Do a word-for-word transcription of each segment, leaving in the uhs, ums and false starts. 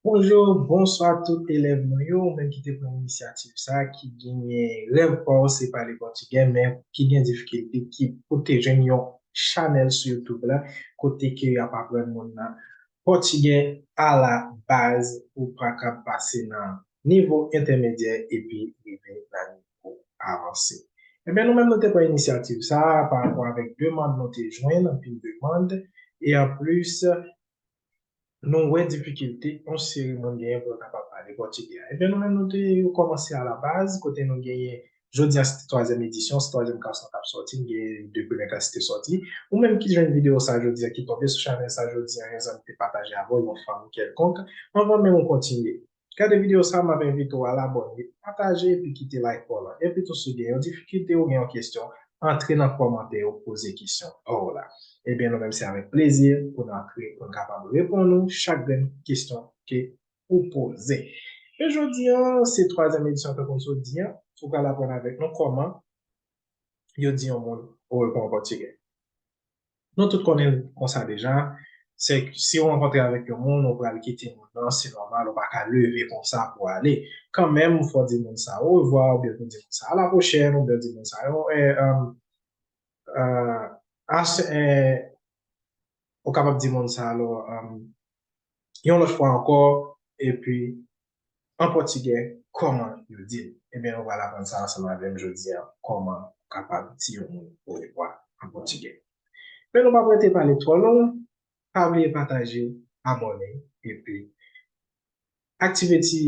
Bonjou, bonswa tout elèv mwen yo, ou menm ki te pran inisyativ sa, ki genyen rèv pa w se pale pòtigè, men ki gen difikilte, ki pou te jwenn yon chanèl sou YouTube la, kote ke y ap aprann moun nan pòtigè a la baz, ou pa kab pase nan nivo entèmedyè epi rive nan nivo avanse. Ebyen, nou menm nou te pran inisyativ sa a pa rapò avèk demann nou te jwenn, anpil demann, e anplis, nou wè difikilte yon seri moun genyen pou yo kapab pale pòtigè a. Ebyen, nou menm nou te kòmanse a la baz, kote nou genyen, jodi a se twazyèm edisyon, se twazyèm klas lan k ap sòti, nou genyen de premyè klas ki te sòti. Ou menm ki jwenn videyo sa jodi a, ki tonbe sou chanèl sa jodi a, yon zanmi te pataje avè w, yon fanmi kèlkonk, anvan menm ou kontinye. Gade videyo sa, m ap envite w al abòne, pataje epi kite like pa w lan. Epi tou, si w gen yon difikilte ou gen yon kesyon, antre nan kòmantè yo, poze kesyon pa w la. Ebyen, nou menm se avèk plezi pou n antre, pou n kapab reponn ou chak grenn kesyon ke ou poze. E jodi a, se twazyèm edisyon, tankou m sot di a, ou pral aprann avèk nou kòman yo di yon moun orevwa an pòtigè. Nou tout konnen l konsa deja, se si w rankontre avèk yon moun, ou pral kite moun nan, se nòmal, ou pa ka leve konsa pou ale. Kanmenm, fò w di moun sa orevwa, oubyen pou w di moun sa a la pwochèn, oubyen w di moun sa yo, eh, um, uh, as, eh, ou kapab di moun sa alò, um, yon lòt fwa ankò, epi an pòtigè, kòman yo di l. Ebyen, nou pral aprann sa ansanm avè m jodi a, kòman ou kapab di yon moun orevwa an pòtigè. Men nou p ap rete pale twò long, pa bliye pataje, abòne, epi aktive ti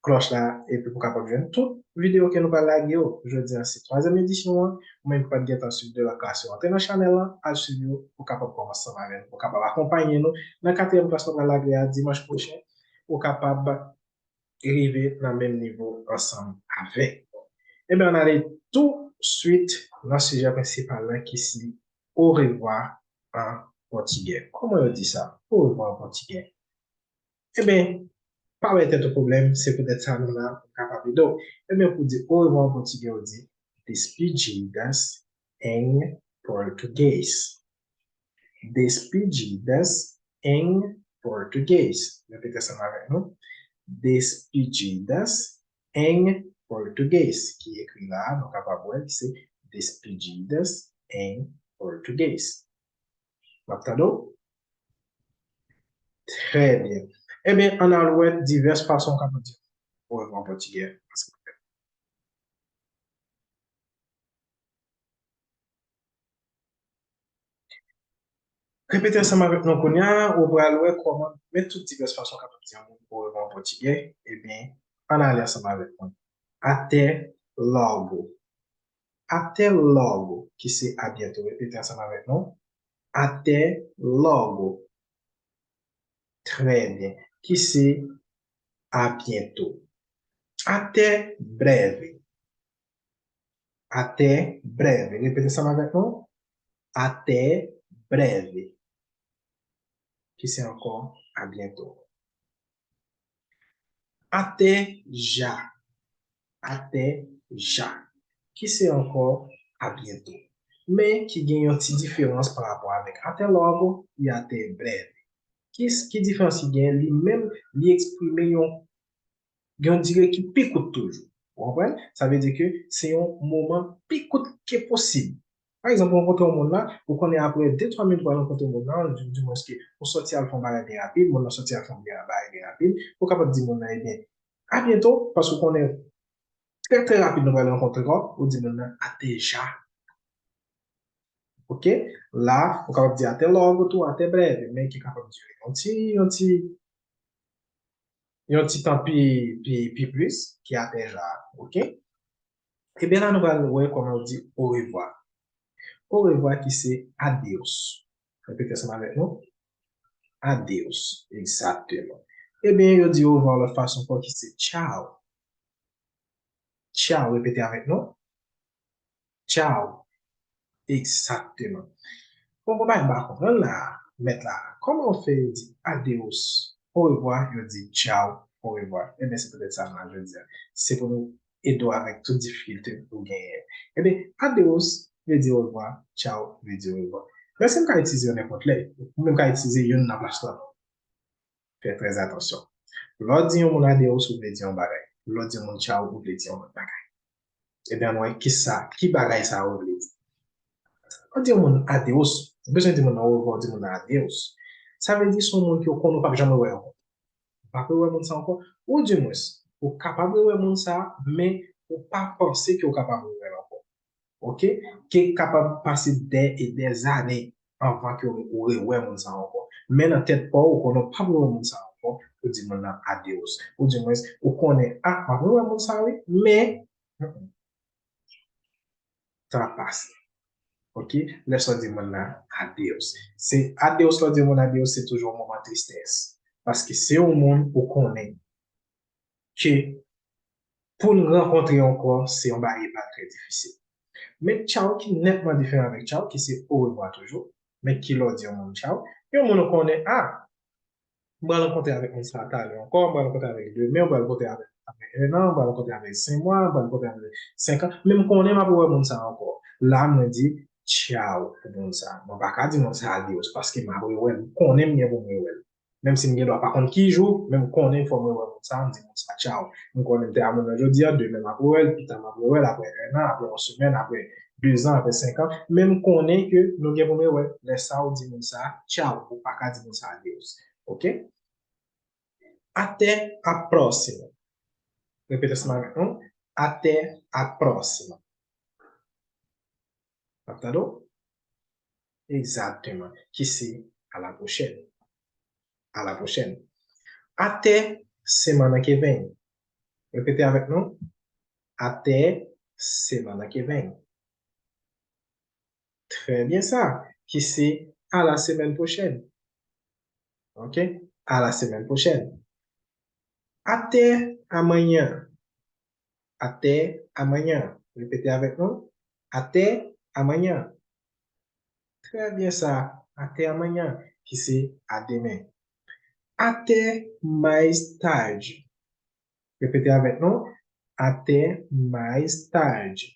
klòch la, epi pou kapab jwenn tout videyo ke nou pral lage yo. Jodi a se twazyèm edisyon an, ou menm ki pa t gentan swiv de lòt klas yo, antre nan chanèl lan, al swiv yo, pou kapab kòmanse ansanm avè nou, pou kapab akonpanye nou nan katriyèm klas nou pral lage a dimanch pwochen, ou kapab rive nan menm nivo ansanm avèk nou. Ebyen, ann ale tou swit nan sijè prensipal la ki se orevwa an pòtigè. Kòman yo di sa? Orevwa an pòtigè. Ebyen, pa bay tèt ou pwoblèm, se poutèt sa nou la, pou kapab ede w. Ebyen, pou di orevwa an pòtigè, ou di despedidas em português. Despedidas em português. Repete ansanm avèk nou. Despedidas em português. Ki ekri la a, nou kapab wè li se despedidas em português. W ap tande w? Trè byen. Ebyen, ann al wè divès fason w kapab di orevwa an pòtigè. Repete ansanm avèk nou kounye a, ou pral wè kòman, men tout divès fason w kapab di yon moun orevwa an pòtigè, ebyen, ann ale ansanm avèk mwen. Até logo. Até logo, ki se a byento. Repete ansanm avèk nou. Até logo. Trè byen. Ki se a byento. Até breve. Até breve. Repete ansanm avèk nou. Até breve. Ki se ankò a byento. Até já. Até já. Ki se ankò a byento. Men ki gen yon ti diferans pa rapò avèk até logo e até breve. Ki, ki diferans ki gen? Li menm, li eksprime yon, yon dire ki pi kout toujou. Ou konprann? Sa vle di ke se yon moman pi kout ke posib. Pa egzanp, ou rankontre yon moun la, ou konnen apre de twa minit ou al rankontre moun nan, di, dimwens ke ou sòti al fè yon bagay byen rapid, moun nan sòti al fè yon byen, bagay byen rapid, ou kapab di moun nan, ebyen, a byento, paske ou konnen trè, trè rapid nou pral rankontre ankò, ou di moun nan, até já. Oke? La, ou kapab di até logo tou, até breve, men ki kapab dire yon ti, yon ti, yon ti tan pi, pi, pi plis ki até já, oke? Ebyen la, nou pral wè kòman yo di orevwa. Orevwa ki se adeus. Repete ansanm avèk nou. Adeus. Egzakteman. Ebyen, yo di orevwa yon lòt fason ankò ki se tchau. Tchau. Repete avèk nou. Tchau. Egzakteman. Bon, bon, bagay m pa konprann la, mèt la. Kòman w fè yo di adeus, orevwa, yo di tchau, orevwa? Ebyen, se poutèt sa m la jodi a. Se pou nou ede w avèk tout difikilte ou genyen. Ebyen, adeus vle di orevwa, tchau vle di orevwa. Mèsi m ka itilize yo nenpòt lè. Ou menm ka itilize youn nan plas lòt. Fè trè atansyon. Lè w di yon moun adios, ou vle di yon bagay. Lè w di yon moun tchao, ou vle di yon lòt bagay. Ebyen, ann wè kisa, ki bagay sa yo vle di. Lè w di yon moun adios, ou bezwen di moun nan orevwa, ou di moun nan adios. Sa vle di se yon moun ke w konnen ou p ap janm rewè ankò. Ou p ap rewè moun sa ankò. Ou dimwens, ou kapab rewè moun sa, men ou pa panse ke w kapab rewè l ankò. Oke? Ke kapab pase dè e dè zane anvan ke w rewè moun sa ankò. Men nan tèt pa w, ou konnen w p ap rewè moun sa ankò, ou di moun nan adios. Ou dimwens, ou konnen, a, m ap rewè moun sa wi, men, mm, mm. Tan ap pase. Oke? Lè sa w di moun nan adios. Se adios, lè w di moun adios, se toujou yon moman tristès. Paske se yon moun ou konnen ke pou n rankontre ankò, se yon bagay ki pral trè difisil. Men tchao ki nètman diferan avèk tchao, ki se orevwa toujou. Men ki lè w di yon moun tchao, yon moun ou konnen, a, m pral rankontre avèk moun sa a talè ankò, m pral rankontre avèk demen, m pral rankontre avèk apre en an, m pral rankontre avèk senk mwa, m pral rankontre avèk senk an, men m konnen m ap rewè moun sa a ankò. La, mwen di tchao pou moun sa a. Mwen pa ka di moun sa a adios, paske m ap rewè l, m konnen m gen pou m rewè l. Menm si m gen dwa pa konn ki jou, men m konnen fò m rewè moun sa, m di moun sa tchao. M konnen m te a moun nan jodi a, demen m ap rewè l, pita m ap rewè l, apre en an, apre yon semèn, apre de zan, apre senk an, men m konnen ke nou gen pou n rewè. Lè sa a, ou di moun sa tchao, ou pa ka di moun sa adios. Oke? Até a próxima. Repete ansanm avèk nou. Até a próxima. N ap tande w? Egzakteman. Ki se à la prochaine. À la prochaine. Até semana que vem. Repete avèk nou. Até semana que vem. Trè byen sa. Ki se à la semaine prochaine. Oke? À la semaine prochaine. Até amanhã. Até amanhã. Repete avèk nou. Até amanhã. Trè byen sa. Até amanhã. Ki se a demen. Até mais tarde. Repete avèk nou. Até mais tarde.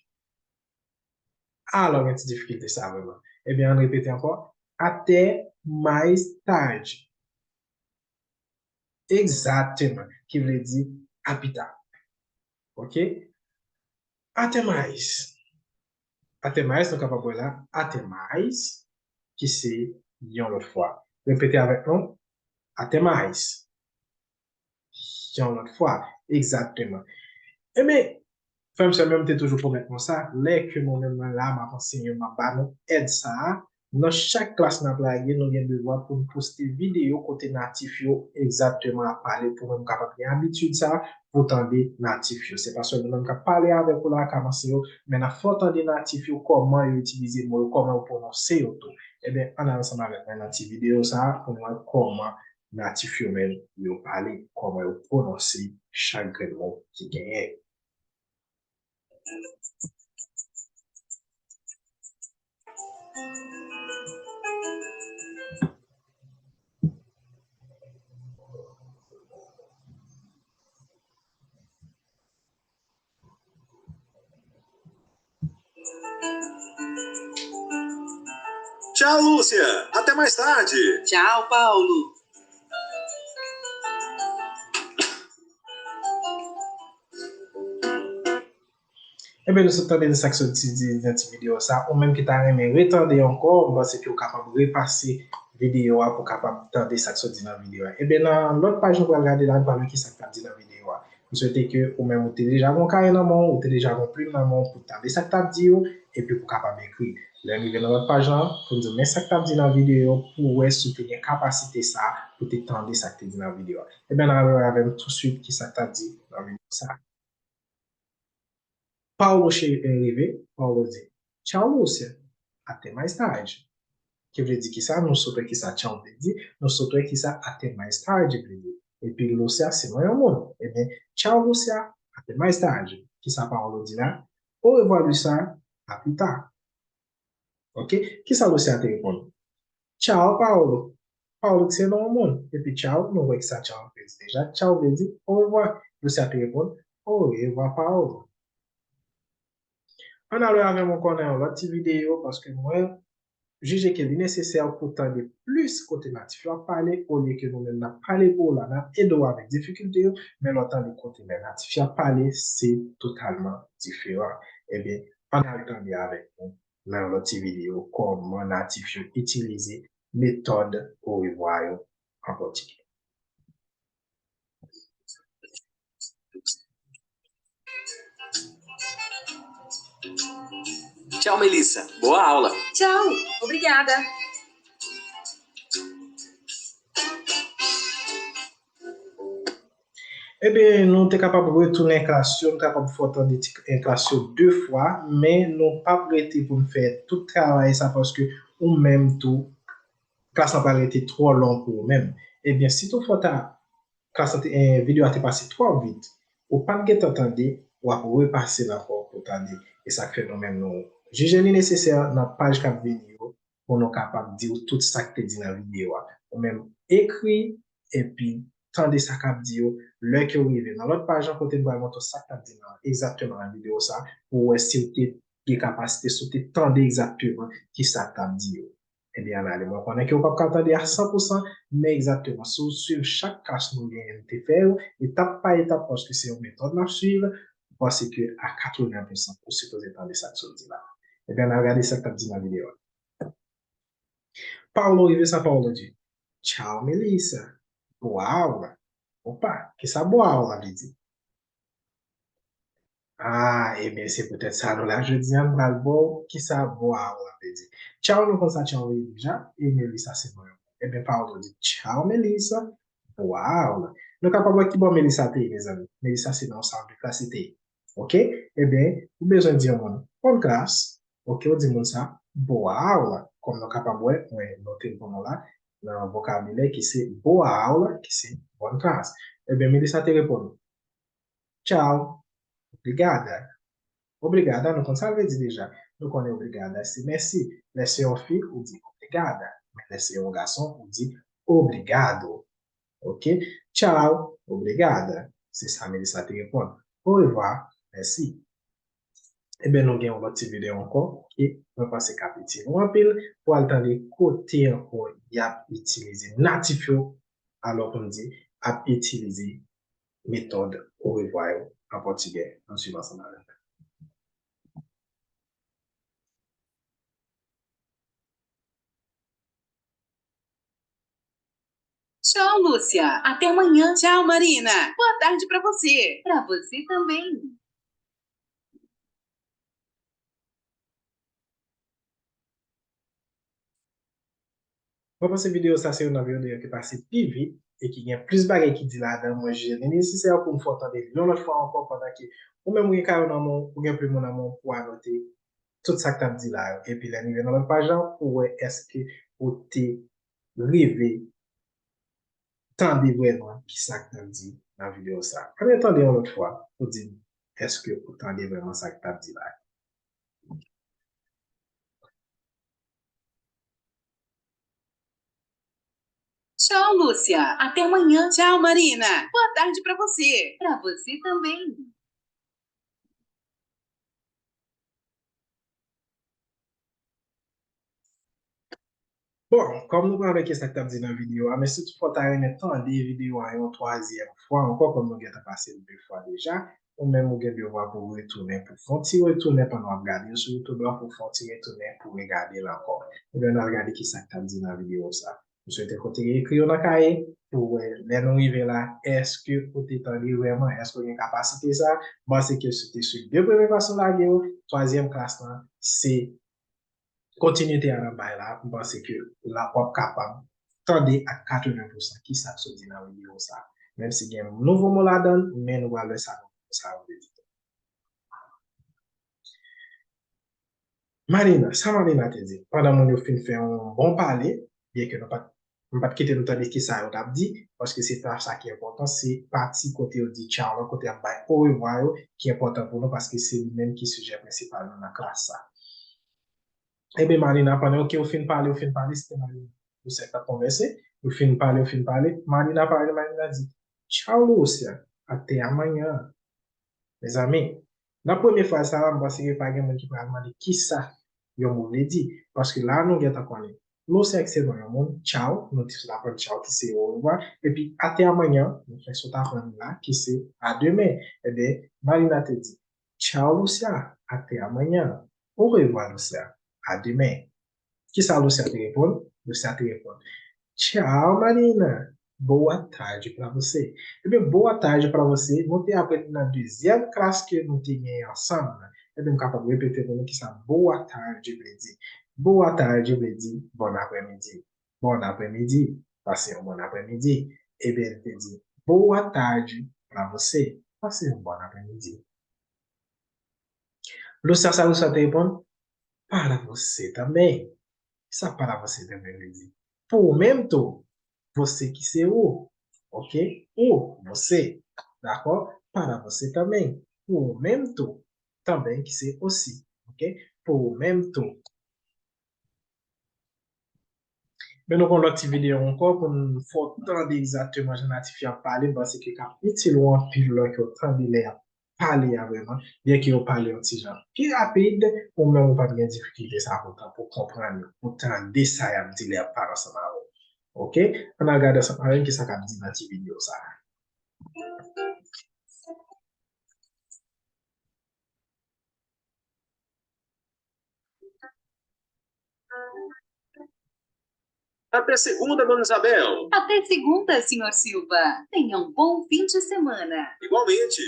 Alò, gen ti difikilte sa vrèman. Ebyen, ann repete ankò. Até mais tarde. Egzakteman. Ki vle di a pita. Oke? Até mais. Até mais, nou kapab wè la. Até mais, ki se yon lòt fwa. Repete avèk nou. Até mais. Yon lòt fwa. Egzakteman. Ebyen, frè m, sè m, mwen te toujou pwomèt nou sa, lè ke mwen menm mwen la, m ap ansenye, m ap ba nou èd sa a. Nan chak klas n ap lage, nou gen devwa pou n poste videyo kote natif yo egzakteman ap pale pou moun kapab gen abitid sa a pou tande natif yo. Se pa sèlman nou menm k ap pale avèk ou la k ap ansenye w, men n ap fè w tande natif yo kòman yo itilize mo yo, kòman yo pwononse yo tou. Ebyen, ann al ansanm avèk mwen nan ti videyo sa a pou n wè kòman natif yo menm yo pale, kòman yo pwononse chak grenn mo ki genyen. Tchau, Lúcia. Até mais tarde. Tchau, Paulo. Ebyen, nou sot tande sa k sot di nan ti videyo sa. Ou menm ki ta renmen retande ankò, m panse ke w kapab repase videyo a pou w kapab tande sa k sot di nan videyo a. Ebyen, nan lòt paj nou pral gade la, nou pral wè ki sa k t ap di nan videyo a. M swete ke ou menm ou te deja gon kaye nan men w, ou te deja gon plim nan men w pou tande sa k t ap di yo, epi pou w kapab ekri. Lè n rive nan lòt paj lan, pou n di w men sa k t ap di nan videyo, pou w wè si w te gen kapasite sa pou w te tande sa k te di nan videyo a. Ebyen, n al wè avè m tousuit ki sa k t ap di nan videyo sa. Paulo che-, eh, rive, Paulo di, tchau, Lúcia. Até mais tarde. Ki vle di kisa? Nou sot wè kisa tchau vle di. Nou sot wè kisa até mais tarde vle di. Epi Lúcia se non yon moun. Ebyen, tchau, Lúcia. Até mais tarde. Kisa Paulo di la? Au revoir, Lúcia. A pli ta. Oke? Kisa Lúcia te reponn? Tchau, Paulo. Paulo ki se non yon moun. Epi tchau, nou wè kisa tchau vle di deja. Tchau vle di au revoir. Lúcia te reponn, au revoir, Paulo. Ann al wè avè m ankò nan yon lòt ti videyo, paske m wè jije ke li nesesè pou tande plis kote natif yo ap pale, olye ke nou menm n ap pale pou w la, n ap ede w avèk difikilte yo, men lè w tande kote lè natif yo ap pale, se totalman diferan. Ebyen, ann al tande avèk nou nan yon lòt ti videyo kòman natif yo itilize metòd orevwa yo an pòtigè. Tchau, Melissa. Boa aula. Tchau. Obrigada. Ebyen, nou te kapab retounen klas yo, nou kapab fè w tande ti, eh, klas yo de fwa, men nou p ap rete pou n fè tout travay sa, paske ou menm tou, klas lan pral rete twò long pou ou menm. Ebyen, si toutfwa ta, klas lan te, eh, videyo a te pase twò vit, ou pa t gentan tande, w ap repase l ankò pou tande. E sa k fè nou menm nou jije li nesesè nan paj k ap vini yo, pou nou kapab di w tout sa k te di nan videyo a. Ou menm ekri, epi tande sa k ap di yo, lè ke w rive nan lòt paj lan kote m pral montre w sa k t ap di nan, egzakteman nan videyo sa, pou w wè si w te gen kapasite, si w te tande egzakteman ki sa k t ap di yo. Ebyen, ann ale. Mwen konnen ke w p ap ka tande a san pou san, men egzakteman, si w swiv chak klas nou genyen, nou te fè yo, etap pa etap, paske se yon metòd n ap swiv, m panse ke a katreven pou san, ou sipoze tande sa k sot di la. Ebyen, ann al gade sa k t ap di nan videyo a. Paulo rive sa Paulo di, Tchau, Melissa. Boa aula. Opa, kisa boa aula vle di? Ah, ebyen, se poutèt sa nou la jodi a, m pral ba w kisa boa aula vle di. Tchau, nou konn sa tchau vle di deja, e Melissa se non yon moun. Ebyen, Paulo di, Tchau, Melissa. Boa aula. Nou kapab wè ki bò Melissa te ye, mezanmi. Melissa se nan yon sal de klas li te ye. Oke? Ebyen, ou bezwen di yon moun, Bonne classe. Oke, ou di moun sa, Boa aula. Kòm nou kapab wè, mwen note l pou nou la, nan vokabilè ki se boa aula, ki se bonne classe. Ebyen, Melissa te reponn, Tchau. Obrigada. Obrigada, nou konn sa l vle di deja. Nou konnen obrigada se mèsi. Lè se yon fi, ou di obrigada. Men lè se yon gason, ou di obrigado. Oke? Tchau, obrigada. Se sa Melissa te reponn. Au revoir, mèsi. Ebyen, nou gen yon lòt ti videyo ankò ke mwen panse k ap itil ou anpil pou al tande kote ankò y ap itilize natif yo, alò pou n di ap itilize metòd orevwa yo an pòtigè. Ann swiv ansanm avè m. Tchau, Lúcia. Até amanhã. Tchau, Marina. Boa tarde pra você. Pra você também. Mwen panse videyo sa se youn nan videyo ki pase pi vit e ki gen plis bagay ki di ladan. Mwen jije li nesesè pou m fè w tande l yon lòt fwa ankò pandan ke ou menm ou gen kayo nan men w, ou gen plim ou nan men w pou anote tout sa k t ap di la yo. Epi lè n rive nan lòt paj la, pou wè èske ou te rive tande vrèman ki sa k t ap di nan videyo sa. Ann retande yon lòt fwa pou di m èske ou tande vrèman sa k t ap di la. Tchau, Lúcia. Até amanhã. Tchau, Marina. Boa tarde pra você. Pra você também. Bon, kòm nou pral wè ki sa k t ap di nan videyo a, men si toutfwa w ta renmen tande videyo a yon twazyèm fwa ankò, kòm nou gentan pase l de fwa deja, ou menm ou gen devwa pou w retounen, pou w fè yon ti retounen pandan w ap gade l sou YouTube la, pou w fè yon ti retounen pou w regade l ankò. Ebyen, n al gade ki sa k t ap di nan videyo sa. M swete ke w te ekri yo nan kaye pou w wè lè nou rive la, èske ou te tande vrèman, èske w gen kapasite sa? M panse ke si w te swiv de premye klas nou lage yo, twazyèm klas lan, se kontinite a nan bay la, m panse ke la w ap kapab tande ak katreven pou san ki sa k sot di nan videyo sa. Menm si gen nouvo mo ladan l, men nou pral wè sa nouvo mo sa yo vle di tou. Marina, sa Marina te di? Pandan moun yo fin fè yon bon pale, byen ke nou pa t, m pa t kite nou tande ki sa yo t ap di, paske se pa sa ki enpòtan, se pati kote yo di tchao la, kote y ap bay orevwa yo, ki enpòtan pou nou, paske se li menm ki sijè prensipal nou nan klas sa. Ebyen, Marina, pandan ke yo fin pale, yo fin pale, se te Marina. Yo sèt ap konvèse, yo fin pale, yo fin pale. Marina pale, Marina di, Tchao, Lúcia, até amanhã. Mezanmi, nan premye fraz sa a, m panse ke pa gen moun ki pral mande kisa yon mo vle di. Paske la nou gentan konnen Lucia ki se non yon moun, tchao, nou te sot aprann tchao ki se orevwa, epi até amanhã, nou fèk sot aprann la ki se a demen. Ebyen, Marina te di, tchao Lucia, até amanhã. Orevwa Lucia, a demen. Kisa Lucia te reponn? Lucia te reponn, tchao Marina, boa tarde pra você. Ebyen, boa tarde pra você, nou te aprann nan dezyèm klas ke nou te gen ansanm nan. Ebyen, m kapab repete pou nou kisa boa tarde vle di. Boa tarde vle di bon aprèmidi. Bon aprèmidi. Pase yon bon aprèmidi. Ebyen, li te di, boa tarde pra você. Pase yon bon aprèmidi. Lucia, sa Lucia te reponn, para você também. Sa para você também vle di? Pou ou menm tou. Você ki se ou. Ok? Ou, você. Dakò? Para você também. Pou ou menm tou. Também ki se aussi. Ok? Pou ou menm tou. Men nou gen yon lòt ti videyo ankò pou n fè w tande egzakteman jan natif yo ap pale. M panse ke l ap itil ou anpil lè ke w tande lè y ap pale a vrèman. Byenke yo pale yon ti jan pi rapid, ou menm ou p ap gen difikilte sa pou, pou konprann yo, pou tande sa y ap di lè y ap pale ansanm avè w. Ok? Ann al gade ansanm avè m kisa k ap di nan ti videyo sa a. Até segunda, Dona Isabel. Até segunda, senhor Silva. Tenha um bom fim de semana. Igualmente.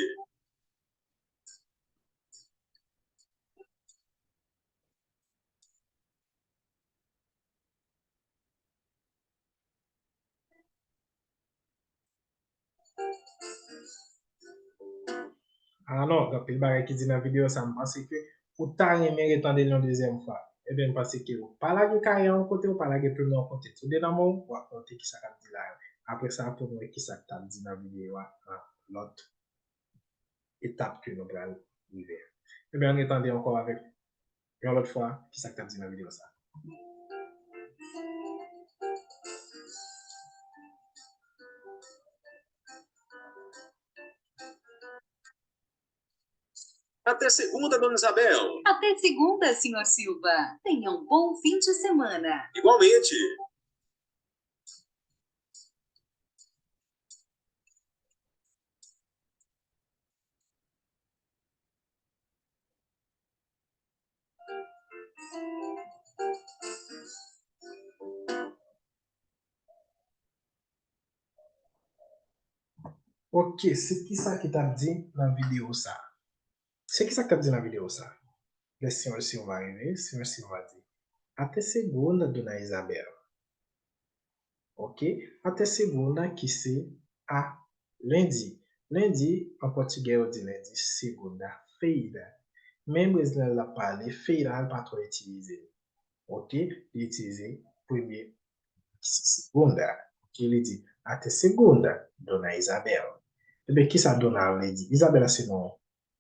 Alò, gen anpil bagay ki di nan videyo sa, m panse ke ou ta renmen retande l yon dezyèm fwa. Ebyen, m panse ke ou pa lage kaye a yon kote, ou pa lage plim nan yon kote. Tou de nan men w, w ap note kisa k ap di la yo. Apre sa, pou n wè kisa k t ap di nan videyo a, nan lòt etap ke nou pral rive a. Ebyen, ann retande ankò avèk yon lòt fwa, kisa k t ap di nan videyo sa. Até segunda, Dona Isabel. Até segunda, senhor Silva. Tenha um bom fim de semana. Igualmente. Ok, se kisa ki t ap di nan videyo sa? Se kisa ki t ap di nan videyo sa? Lè Senyor Silva rive, Senyor Silva di, até segunda, Dona Isabel. Ok? Até segunda, ki se a lendi. Lendi, an pòtigè, yo di lendi, segunda-feira. Men brezilyen l ap pale, feira, l pa twò itilize. Ok? Li itilize premye, ki se segunda. Ok? Li di, até segunda, Dona Isabel. Ebyen, kisa Dona vle di? Isabela se non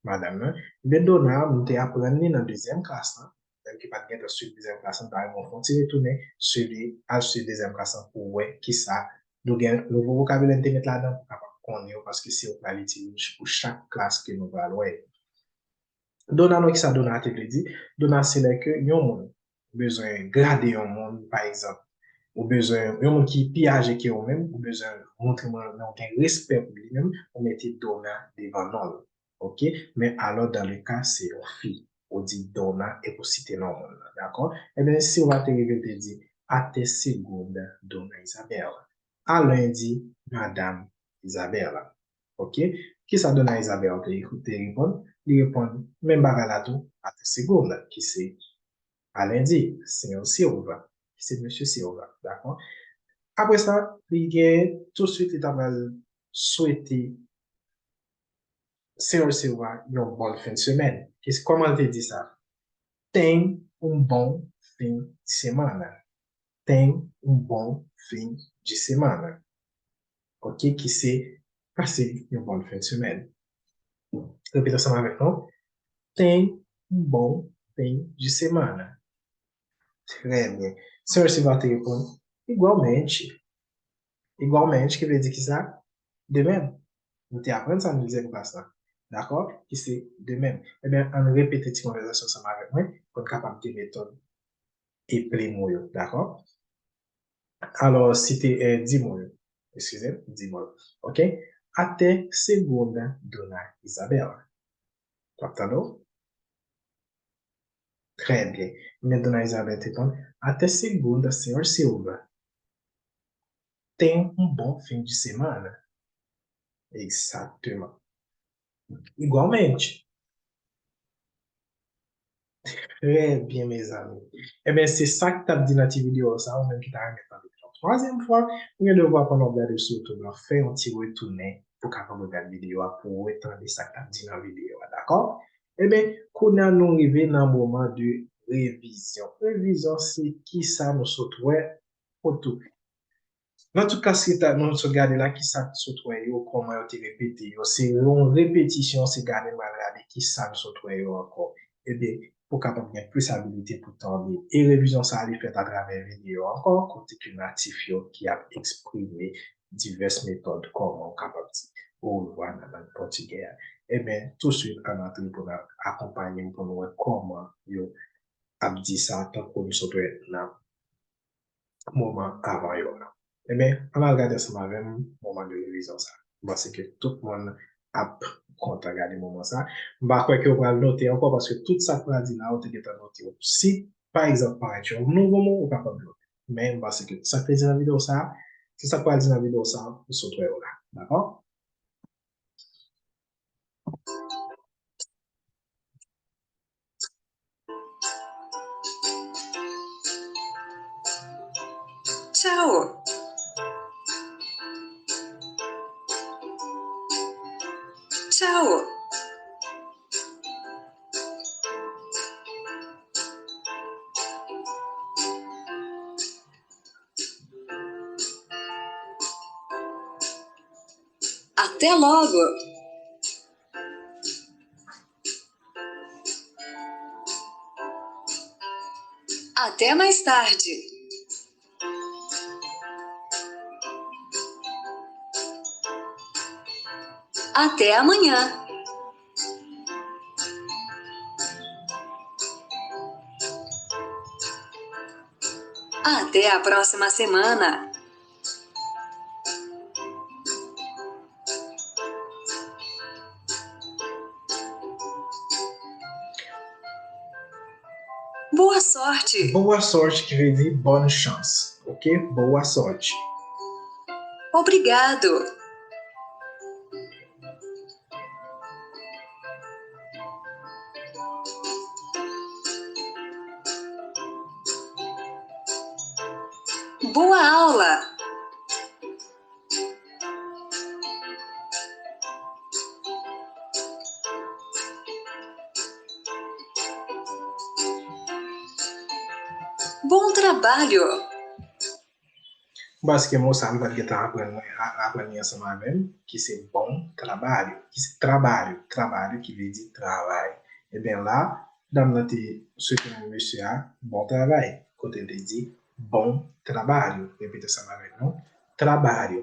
madanm nan. Ebyen, Dona, nou te aprann li nan dezyèm klas lan. Menm ki pa t gentan swiv dezyèm klas lan, ta renmen w fè yon ti retounen, swiv li, al swiv dezyèm klas lan pou w wè kisa nou gen nouvo vokabilè n te met ladan, pou w kapab konnen yo, paske se yo k pral itilize pou chak klas ke nou pral wè yo. Dona, non, kisa Dona te vle di? Dona, se lè ke yon moun bezwen grade yon moun, pa egzanp, ou bezwen yon moun ki pi aje ke ou menm, ou bezwen montre moun nan ou gen respè pou li menm, ou mete Dona devan non l. Ok? Men alò, dans le cas, se yon fi. Ou di Dona epi w site non moun nan, dakò? Ebyen, Silva te rive, l te di, até segunda, Dona Isabela. A lendi, Madam Isabela. Ok? Kisa Dona Isabela te, te reponn? Li reponn menm bagay la tou, até segunda, ki se a lendi, Senyor Silva, ki se Mesye Silva, dakò? Apre sa, li gen, tousuit, li ta pral swete Senyor Silva yon bòn fen de semèn. Kis-, kòman l te di sa? Tenha um bom fim de semana. Tenha um bom fim de semana. Ok, ki se pase yon bòn fen de semèn. Repete ansanm avèk nou. Tenha um bom fim de semana. Trè byen. Senyor Silva te reponn, igualmente. Igualmente, ki vle di kisa? De menm. Nou te aprann sa nan dezyèm klas lan. dakò? Ki se de menm. Ebyen, ann repete ti konvèsasyon ansanm avèk mwen pou n kapab gen metòd e plen mo yo, dakò? Alò, si te, eh, di mo yo. Eskize m, di mo yo. Oke? Até segunda, Dona Isabela. W ap tande w? Trè byen. Men Dona Isabela te réponn, Até segunda, senhor Silva. Tenha um bom fim de semana. Egzakteman. Igualmente. Trè byen, mezanmi. Ebyen, se sa k t ap di nan ti videyo sa, ou menm ki ta renmen tande pou yon twazyèm fwa, ou gen devwa pandan w ap gade sou YouTube la, fè yon ti retounen pou w kapab regade videyo a, pou w retande sa k t ap di nan videyo a, dakò? Ebyen, kounye a nou rive nan moman de revizyon. Revizyon se kisa nou sot wè, otou. Nan tout ka, si ta, nou sot gade la, kisa k sot wè yo, kòman yo te repete yo. Se yon repetisyon, se gade m al gade kisa n sot wè yo ankò. Ebyen, pou w kapab gen plis abilite pou tande. E revizyon sa a, li fèt atravè videyo ankò, kote ke natif yo ki ap eksprime divès metòd kòman w kapab di orevwa nan lang pòtigè a. Ebyen, touswit, ann antre pou n akonpanye m pou n wè kòman yo ap di sa, tankou n sot wè nan moman avan yo a. Ebyen, ann al gade ansanm avè m moman de revizyon sa. M panse ke tout moun ap kontan gade moman sa. M pa kwè ke w pral note ankò, paske tout sa k pral di la, ou te gentan note yo. Si, pa egzanp, parèt yon nouvo mo, ou kapab note. Men, m panse ke sa k te di nan videyo sa, se sa k pral di nan videyo sa, ou sot wè yo la. Dakò? Tchau. Tchau. Até logo. Até mais tarde. Até amanhã. Até a próxima semana. Boa sorte. Boa sorte, ki vle di bonne chance. Ok? Boa sorte. Obrigado. Boa aula. Bom trabalho. Paske mo sa, m pa t gentan aprann mwen, a- aprann li ansanm avè m, ki se bon trabalho, ki se trabalho, trabalho ki vle di travay. Ebyen la, dam nan te swete mesye a bon travay, kote l te di bon trabalho. Repete ansanm avèk nou, trabalho.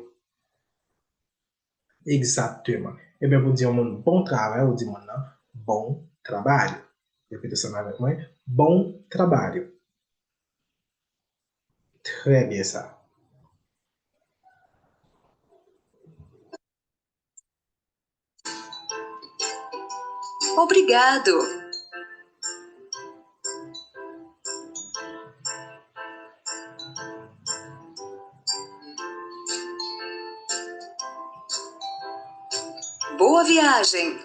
Egzakteman. Ebyen, pou di yon moun bon travay, ou di moun nan bon trabalho. Repete ansanm avèk mwen, bon trabalho. Trè byen sa. Obrigado. Boa viagem.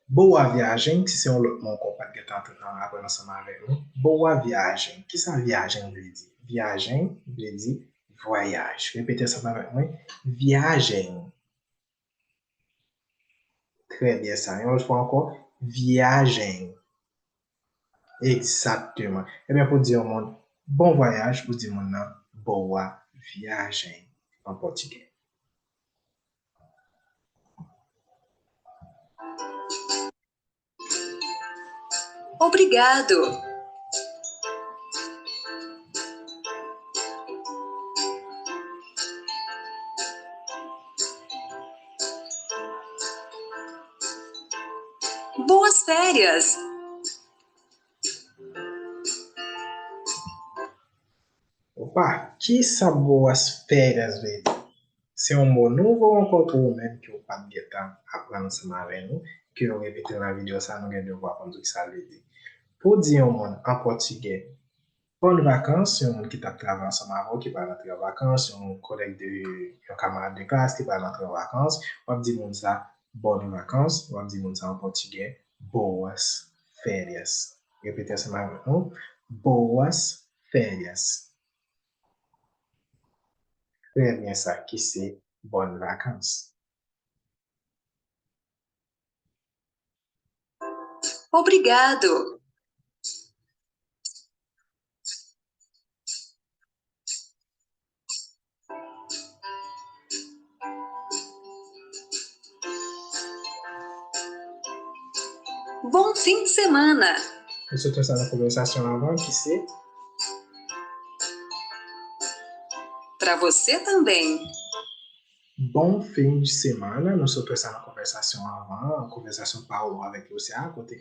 Boa viagem, si se yon lòt mo ankò w pa t gentan aprann ansanm avèk nou. Boa viagem. Kisa viagem vle di? Viagem vle di vwayaj. Repete ansanm avèk mwen. Viagem. Trè byen sa. Yon lòt fwa ankò, viagem. Egzakteman. Ebyen, pou di yon moun bon vwayaj, ou di moun nan boa viagem an pòtigè. Obrigado. Boas férias! Opa, kisa boas férias vle di? Se yon mo nouvo ankò pou ou menm ke w pa t gentan aprann ansanm avè nou, ke yo repete nan videyo sa, nou gen devwa pou nou di sa vle di. Pou di yon moun an pòtigè, bonne vacances, yon moun ki t ap travay ansanm avè w, ki pral antre an vakans, yon kolèg de, yon kamarad de klas ki pral antre an vakans, w ap di moun sa bonne vacances, w ap di moun sa an pòtigè boas férias. Repete ansanm avèk nou, boas férias. Trè byen, sa ki se bonne vacances. Obrigado. Bom fim de semana. Nou sot wè sa nan konvèsasyon avan ki se Para você também. Bon fin de semana. Nou sot wè sa nan konvèsasyon avan, konvèsasyon Paulo avèk Lucia, kote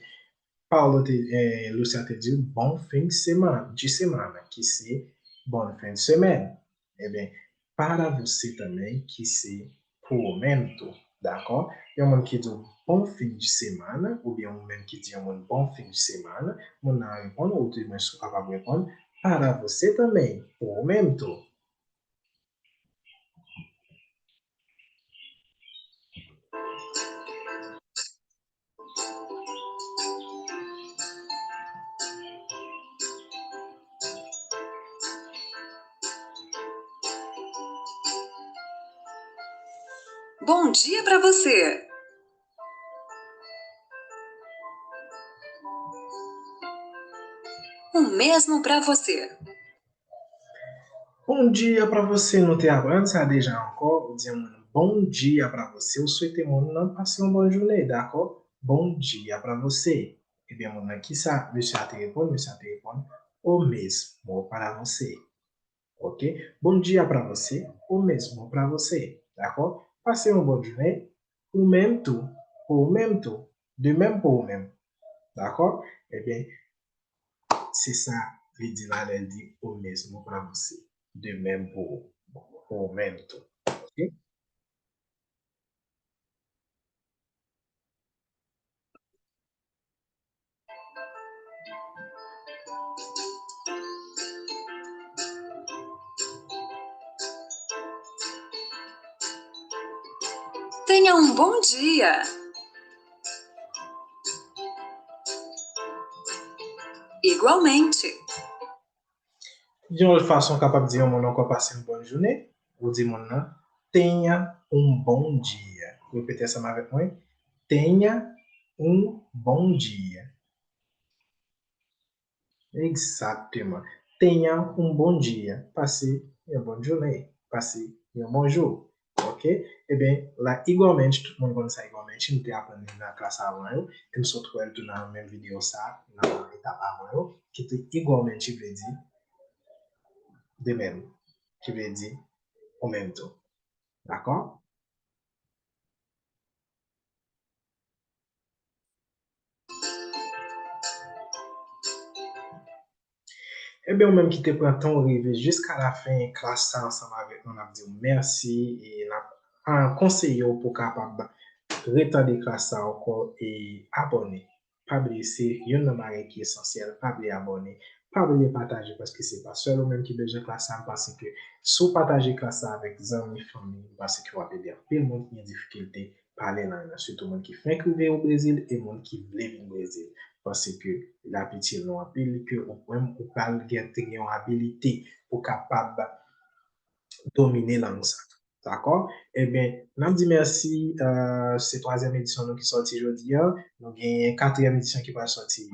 Paulo te, eh, Lucia te di bon fin de semana, de semana, ki se bonne fin de semaine. Ebyen, para você também, ki se pou ou menm tou. Dakò? Yon moun ki di w bon fin de semana, oubyen ou menm ki di yon moun bon fin de semana, moun nan reponn, ou di mwen si w kapab reponn, para você também, pou ou menm tou. Bom dia para você. O mesmo para você. Bon dia pra você, nou te aprann sa deja ankò, ou di yon moun bon dia pra você, ou swete moun nan pase yon bòn jounen, dakò? Bon dia pra você. Ebyen, moun nan kisa mesye a te reponn? Mesye a te reponn, o mesmo pra você. Ok? Bom dia pra você, o mesmo pra você. Dakò? Pase yon bòn jounen, ou menm tou, pou ou menm tou, de menm pou ou menm. Dakò? Ebyen, se sa li di la lè l di o mesmo pra você. De menm pou ou, pou ou menm tou. Ok? Tenha um bom dia. Igualmente. Yon lòt fason w kapab di yon moun ankò pase yon bòn jounen, ou di moun nan tenha um bom dia. Repete ansanm avèk mwen, tenha um bom dia. Egzakteman. Tenha um bom dia. Pase yon bòn jounen. Pase yon bon jou. Ok? Ebyen, la igualmente, tout moun konn sa igualmente, nou te aprann li nan klas avan yo, e m sot wè l tou nan menm videyo sa, nan etap avan yo, ki te igualmente vle di de menm, ki vle di ou menm tou. Dakò? Ebyen, ou menm ki te pran tan w rive jiska lafen klas sa ansanm avèk nou, n ap di w mèsi e n ap, ah, konseye w pou w kapab retande klas sa ankò e abòne. Pa bliye, se youn nan bagay ki esansyèl. Pa bliye abòne. Pa bliye pataje, paske se pa sèl ou menm ki bezwen klas sa. M panse ke si w pataje klas sa avèk zanmi, fanmi, m panse ke w ap ede anpil moun ki gen difikilte pale lang nan, sitou moun ki fenk rive o Brezil e moun ki vle vin Brezil. Paske l ap itil nou anpil, ke ou menm ou pral gen, te gen yon abilite pou kapab domine lang sa. Dakò? Ebyen, n ap di mèsi. Euh, se twazyèm edisyon nou ki sòti jodi a. Nou genyen katriyèm edisyon ki pral sòti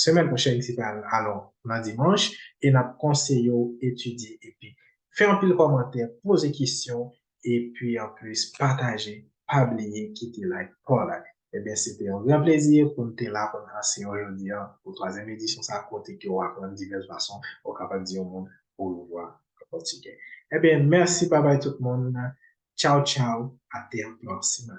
semèn pwochèn ki pral, alò, nan dimanch. E n ap konseye w etidye epi fè anpil kòmantè, poze kesyon, epi anplis pataje, pa bliye kite like pa w la. Ebyen, se te yon gran plezi pou n te la pou n anseye w jodi a pou twazyèm edisyon sa, kote ke w aprann divès fason ou kapab di yon moun orevwa an pòtigè. Ebyen, mèsi, babay tout moun. Tchao, tchao, até a próxima.